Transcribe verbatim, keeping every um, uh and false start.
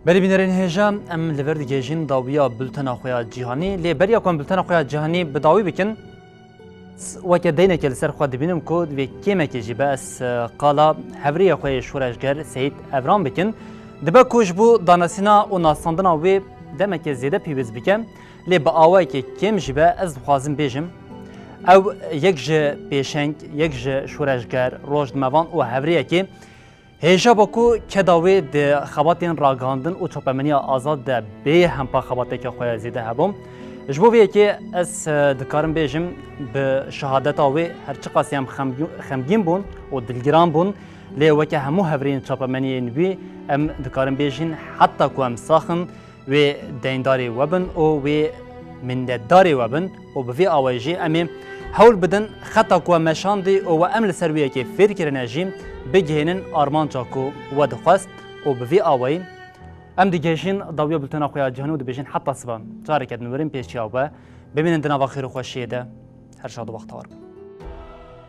Belê bînerên hêja, em li vir digihêjin dawiya bultena xwe ya cîhanî. Lê beriya ku em bultena xwe ya cîhanî bi dawî bikin, s-, weke deynekê li ser xwe dibînim ku divê kêmekê jî be ez, e, qala hevrêya xwe yê şoreşger Seyîd Evran bikin. Dibe ku ji bo danasîna û nasandina wê demeke zêde pêwîst bike, lê bi awayekê kêm jî be, ez dixwazim bêjim, ew yek ji pêşeng, yek ji şoreşger, rojnamevan û hevrêyekê hêja bû ku keda wê di xebatên ragihandin û çapemeniya azad de bê hempa xebateke xwe ya zêde hebû. Ji bo vê yekê ez, e, dikarim bêjim, bi şehadeta wê her çiqas em xemgî-, xemgîn bûn û dilgiran bûn, lê weke hemû hevrêyên çapemeniyên wî em dikarin bêjin, heta ku em sax in, wê deyndarê we bin û wê minnetdarê we bin û bi vî awayî jî em ê hewl bidin xeta ku we meşandî û we em li ser wê yekê fêr kirine jî bigihînin armanca ku we dixwest û bi vî awayî em digihêjin dawiya bultena xwe ya cîhanî û dibêjin heta siba careke din werin pêşiya we. Bimînin di nava xêr û xweşiyê de. Her şad û bextewar bin.